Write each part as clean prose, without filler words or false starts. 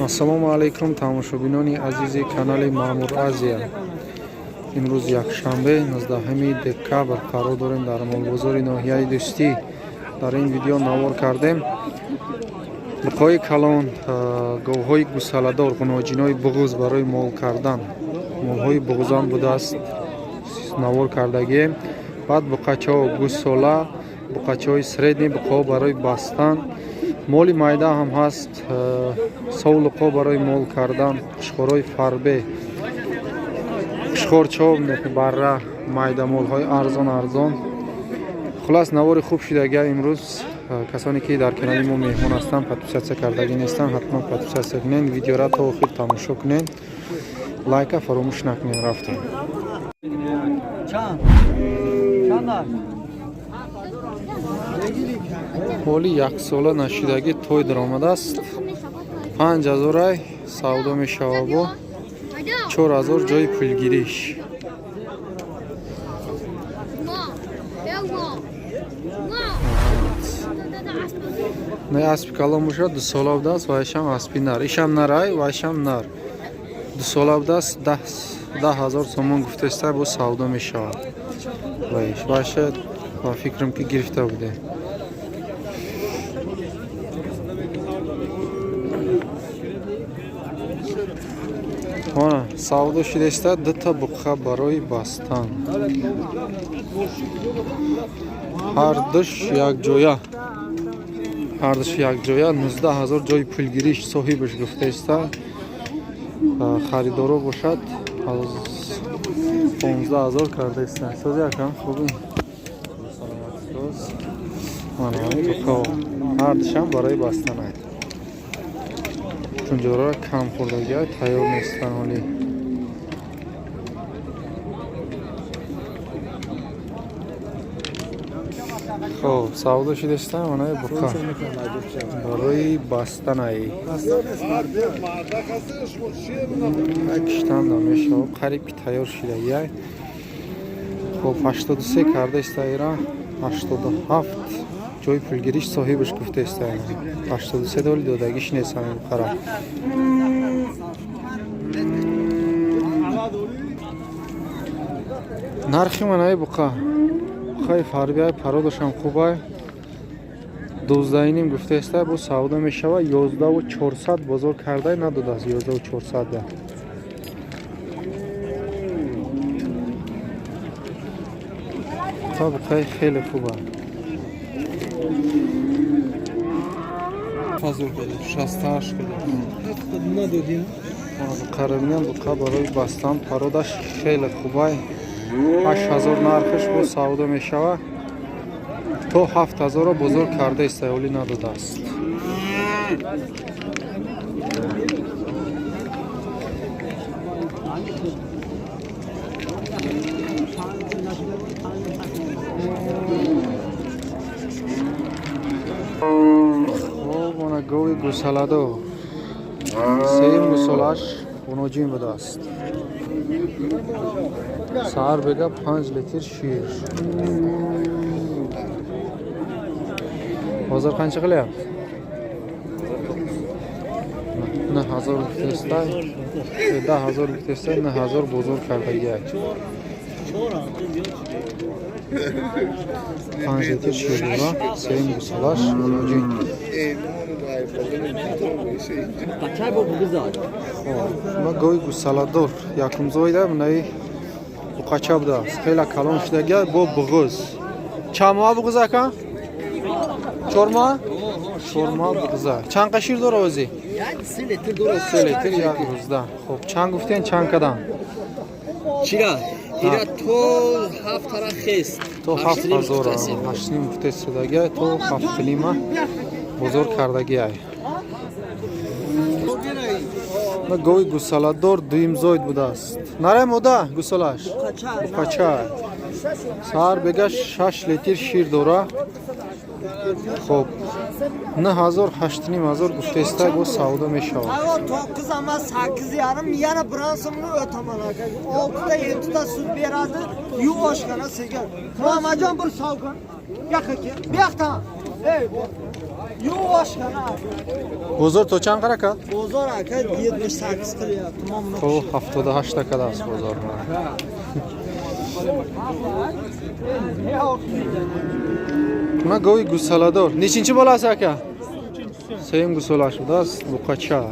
Ассалому алайкум, тамошобинони азизи канали Маъмур Азия. Имрӯз якшанбе, 19 декабр, қарор дорем дар молбозори ноҳияи Дӯстӣ. Дар ин видео навор кардем буқҳои калон, говҳои гусаладор, ғуноҷинои буғуз барои мол кардан, молҳои буғузан будааст, навор кардагием. Баъд буқачаҳо гусола, буқачаҳои средний, буқҳо барои бастан, моли майда ҳам ҳаст, совлуқҳо барои мол кардан, қушқорҳои фарбе, қушқорчо, барра, майда, молҳои арзон арзон. Хулас, навори хуб шудагия имрӯз. Касоне ки дар канали мо меҳмон ҳастанд, подписаться кардагӣ нестанд, ҳатман подписаться кунед, видеора то охир тамошо кунед, лайка фаромӯш накунед. Рафтем. Чанд? Чанд аст? Ҳоли яксола нашидагӣ той даромадааст. 5000-ай савдо мешава, бо 4000 ҷои пулгириш. Не, аспи калон бошад, 2 сола будааст. Вайшам аспи нар, ишам нарай, вайшам нар, 2 сола будааст. 10 000 сомон гуфтаиста, бо савдо мешавад. Вайш, вайша ба фикрам, ки гирифта буде. Она савдо шудаиста дута буққа барои бастан, ҳардуш якҷоя, ҳардуш якҷоя 19 000 ҷои пулгириш соҳибаш гуфтаиста. Харидоро бошад, аз 15 000 кардаиста. Сози, акам, хуби, саломатсоз. Мана буққао ҳардушам барои бастанай, тунҷораро кам хӯрдагиа, тайёр нестан ҳолӣ. Хоб, савдо шудаиста манаи буқа барои бастанай, киштанда мешава, қариб ки тайёр шудагиай. Хоб, 83 кардаиста, ира 87 ҷои пулгириш соҳибаш гуфтаиста. 83 доли додагиш нест ҳамин буқара. Нархи манаи буқа, буқаи фарбиай, пародашам хубай, 12,5 гуфтаиста, бо савдо мешава. 11 400 бозор кардай, надодааст 11 400. Буқаи хеле хуба. Ҳазор када, 68 када. Надодим. Буқара бинам, буқа барои бастан, пародаш хеле хубай, 8000 нархаш, бо савдо мешава. То 7000-ро бозор кардаиста, ҳолӣ надодааст. Хоб, ана гови гусаладор, сеюм гусолааш, ғуноҷин будааст. Саҳар бега 5 литр шир. Ҳозир қанча qilyapti? 9000 гуфтестай, 10 000 гуфтестай, 9000 бозор кардагиай. 5 литр шир дора, сеюм гусолаш, ғуноҷин. Бачай бо бугизад. Ма гови гусаладор, якумзоида, минаи буқача будааст, хеле калон шудагиай, бо буғуз. Чанд моҳ буғуз, ака? 4 моҳ, 4 моҳ буғуза. Чанд қа шир дора ози? 3 литр дора. 3 литр як рӯзда. Хоб, чанд гуфтен, чанд кадан? Чира? Ира то ҳафт тара хест. То 7000, 8,5 гуфтесудагиай, то 7,5-а бозор кардагиай. Гови гусаладор, дуюмзоид будааст, нарай мода гусолаш, буқача. Саҳар бега 6 литр шир дора. Хоб, 9000, 8500 гуфтаиста, бо савдо мешавад. Ава to'qqiz emas, 8,5, yana biron so'mni o'taman aka. Oltita, yettita sut beradi, yuvoshgina sekin. Muhammadjon, bir sovg'in. Yoqqa kel. Bu yoqdan. Ey, bu. Yuvaş kana. Бозор то чанд қара кард? Bozor aka 78 qilyapti. Хуб, 78 кадааст бозор. Мана гови гусаладор. Нечинчи боласи ака? Сеюм гусола шудааст, буқача.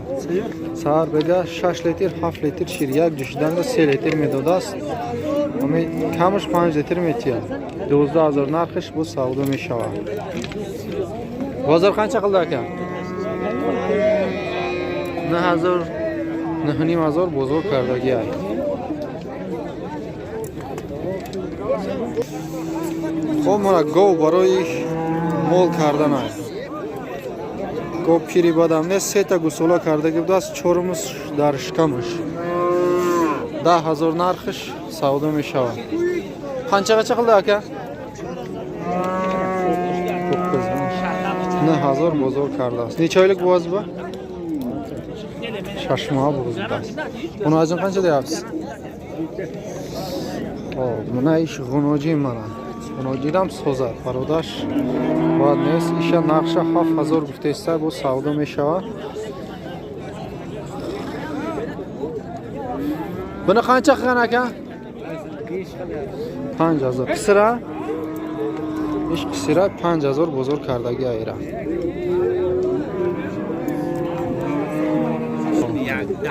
Саҳар бега 6 литр, 7 литр шир, як ҷӯшиданда 3 литр медодааст. Ами камаш 5 литр метиҳад. 12 000 нархиш, бо савдо мешавад. Бозор қанча қилди ака? 9000, 9500 бозор кардагиай. Хоб, мана гов барои мол кардан аст. Гов пири бадам нест, сета гусола кардаги будааст, чорумус дар шикамаш. 10 000 нархиш, савдо мешавад. Қанчағача қилди ака? Тоққиз, 9000 бозор кардааст. Неча ойлик буғаз ба? 6 моҳа буғаз будааст. Ғуноҷин қанча deyapsiz? Хоб, мана иш ғуноҷин, мана. Ғуноҷинам созад, бародаш бад нест. Иша нархша 7000 гуфтаиста, бо савдо мешавад. Buni qancha qilgan aka? 5000. Qisira? Иш қисира 5000 бозор кардаги айра.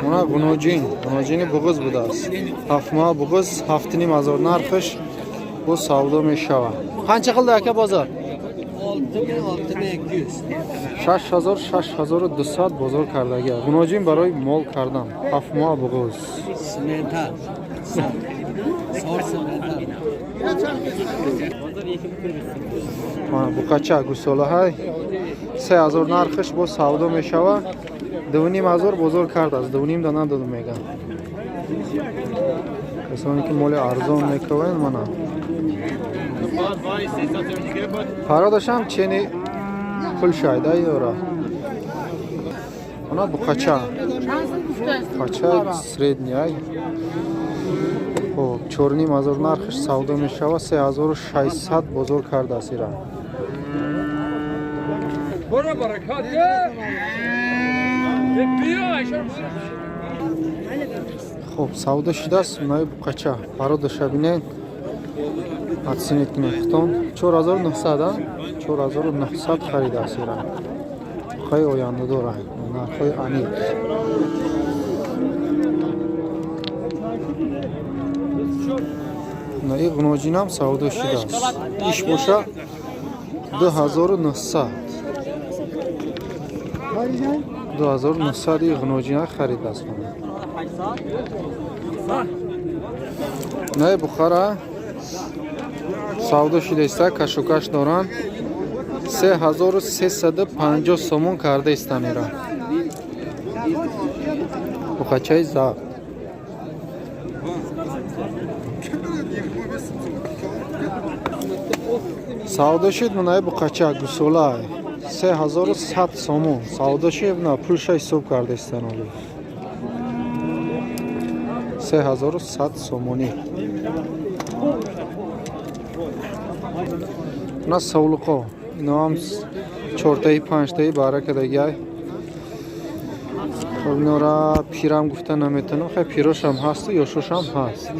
Мана ғуноҷин, ғуноҷини буғуз будааст. 7 моҳ буғуз, 7500 нархиш, бо савдо мешавад. Қанча қилди ака бозор? 6000, 6200. 6000, 6200 бозор кардаги. Ғуноҷин барои мол кардан. 7 моҳ буғуз. Simmental. Sor simmental. Мана буқача гусолаҳай 3000 нархиш, бо савдо мешавад. 2500 бозор кардааст, дувним да надоду меган. Касоне ки моли арзон мекунанд, мана. Пародашам чени пул шайда ёра. Мана буқача. Буқача средний. Хоб, 4500 нархиш, савдо мешавад, 3600 бозор кардааст ира. برو برکات بیا. Хоб, савдо шудааст наи буқача. Пародаша бинед, оценить кунед худтон. 4900, 4900 харидааст ира. Буқаи ояндадора, нархҳои аниқ. Наи ғуноҷинам савдо шудааст, иш боша 2900, 2900 и ғуноҷина харидааст. Наи бухара савдо шудааста, кашокаш доранд, 3350 сомон карда истанира. Буқачаи зард. Савдо шуд манаи буқача гусола, 3100 сомон савдо шуд. На пулша ҳисоб карда истаноли, 3100 сомонӣ. На савлуқо, иноам чортаи, панҷтаи бара кардагиай. Хоб, инора пирам гуфта наметавонам, хай, пирошам ҳасту ёшошам ҳаст.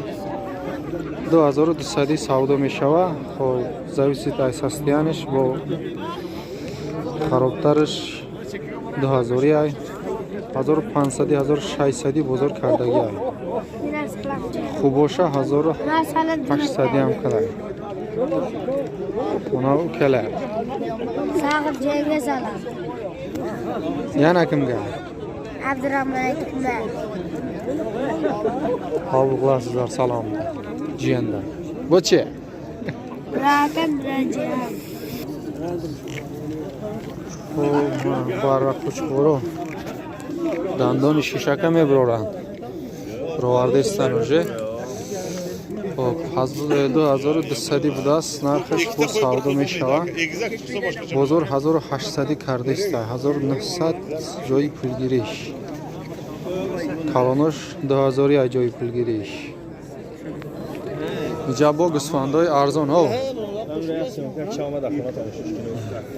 2200 савдо мешава. Хоб, зависит аз состояние ш, бо харобтараш дуҳазорӣ ай, 1500, 1600 бозор кардагиай. Хуб боша, 1800 ҳам кадай. Она ukala. Sağ joyga salom. Yana kimga? Abdurahmon aytibman. Qabul qilasizlar salomni jiyandan. Bu-chi? Birokim, bilan. Барра қучқоро дандони шишака мебароранд, ровардаистан уже. Хоб, 2200 будааст нархаш, бо савдо мешавад. Бозор 1800 кардаиста, 1900 ҷои пулгириш. Калонош 2000 ҷои пулгириш. Иҷа бо гӯсфандҳои арзон. О,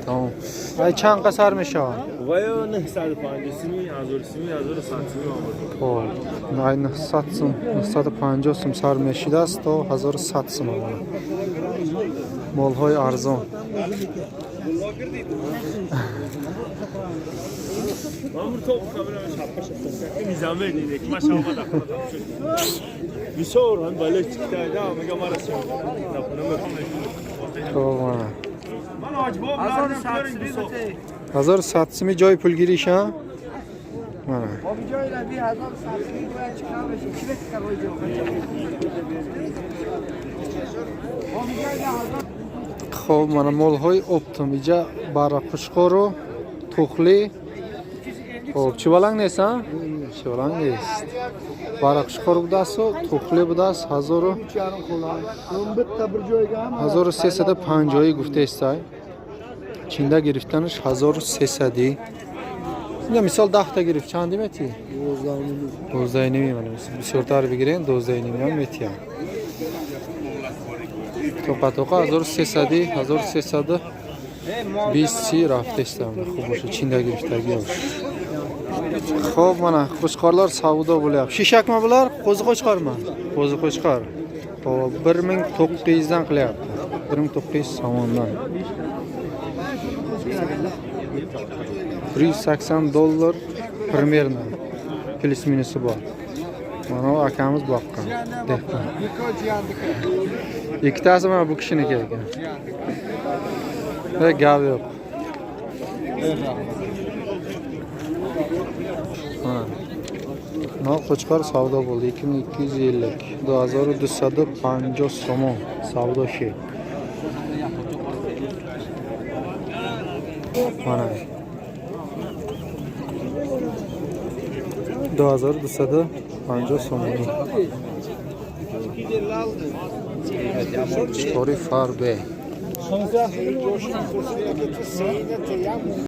Тамом. Ай чанд қасар мешавад? Вая 950 сими, 1000 сими, 1100 сими омад. Хоб, ай 900 сум, 950 сум сар мешидааст то 1100 сум омад. Молҳои арзон. Ман то камера шапка шапка. Мизаме диде ки ман шава да бисёр ҳам бале чита да мега мара шава. Хоб, мана. 1100 суми ҷои пулгириша? Мана. Хоб, мана молҳои оптом иҷа баррақушқору тухлӣ. Хоб, чиваланг нест, а? Чиваланг нест. Баррақушқор будасту тухлӣ будааст 1350 гуфтаестай. Чинда гирифтанаш 1300. Ина мисол 10 та гирифт чанди метӣ? 12,5 мана бисёртар бигирен 12,5 ҳам метиҳам. Тоқа тоқа 1300 1320 рафтаистам. Хуб боша чинда гирифтагиаш. Хоб, мана qo'chqorlar savdo bo'lyapti. Shishakmi bular? Qo'zi qo'chqormi? Qo'zi qo'chqor. Xo'p, 1900 dan qilyapti. 1900 somondan. 180 dollar примерно. Плюс minusi bor. Mana u akamiz boqqan, dehqon. Ikkitasi mana bu kishiniki ekan. Gap yo'q. Mana. No qo'chqor savdo bo'ldi 2250, 2250 somon savdo shit. Mana. 2250 сомонӣ. Qo'chqori Farbe.